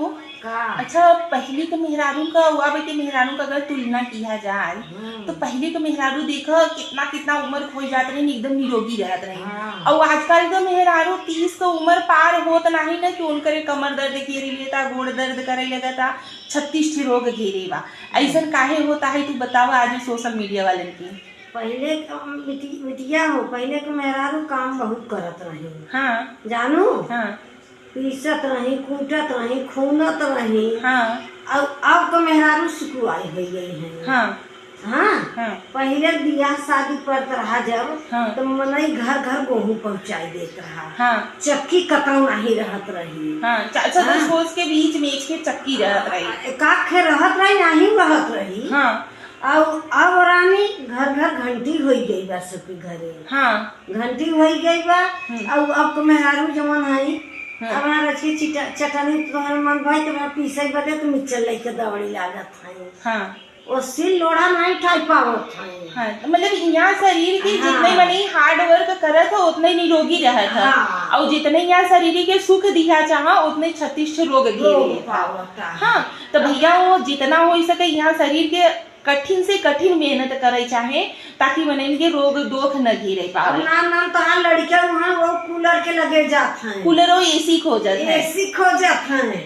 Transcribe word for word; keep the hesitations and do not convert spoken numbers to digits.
का? अच्छा, पहले के मेहरारू का अउ अब के मेहरारू का अगर तुलना किया जाए, हम्म। तो पहले के मेहरारू देखा कितना, कितना उम्र हो जात रही, एकदम निरोगी रहत रही। हाँ। अउ आजकल के मेहरारू तीस का उम्र पार होत नाही न कि उनकरे कमर दर्द घेरे लेता, गोड़ दर्द करे लगता, छत्तीस ठे रोग घेरे बा। ऐसन काहे होता है, तू बतावा आज social media वालन के। पहले के बिटि-, बिटिया हो, पहले के मेहरारू काम बहुत करत रही। हाँ। जानू? हाँ। पीसत रही, कूटत रही, खूनत रही। हाँ। अउ अब के मेहरारू सुकुआई होइ गई हैं। हाँ। हाँ। हाँ। पहिले बियाह शादी पड़त रहा जब, हाँ। तो मनई घर घर गेहूं पहुंचाई देत रहा। हाँ। चक्की कतौ नाही रहत रही। हाँ, चा-, अच्छा, हाँ। दस कोस के बीच में एक ठे चक्की रहत रही। आ, एकाध ठे रहत रही, नाही रहत रही। हाँ। अउ अब रानी घर घर घंटी होइ गई बा सबके घरे। हाँ। घंटी होइ गई बा। हम्म। अउ अब के मेहरारू जवन हई, हाँ। अब रच के चिटा-, चटनी तो तोहरे मन भाई तो पीसे बदे तो मिक्सचर लेके दौड़ी लागत हई। हाँ। वो सिल लोढ़ा नाही उठाई पावत हई। हाँ, तो मतलब यहाँ शरीर के हाँ। जितने मने hard work करत हो, उतने निरोगी रहत है। हाँ। अउ जितने यहाँ शरीर के सुख दिया चाहा, उतने छत्तीस ठे रोग घेर रोग लेत है। पावत है। हाँ, तो भैया वो जितना होइ सके यहाँ शरीर के कठिन से कठिन मेहनत करे चाहे, ताकि मनइन के रोग दोख न घेरे अब पावे। नाम नाम तो हाँ लड़के वहाँ वो कूलर के लगे जात हैं। कूलर और AC खोजत है। AC खोजत हैं।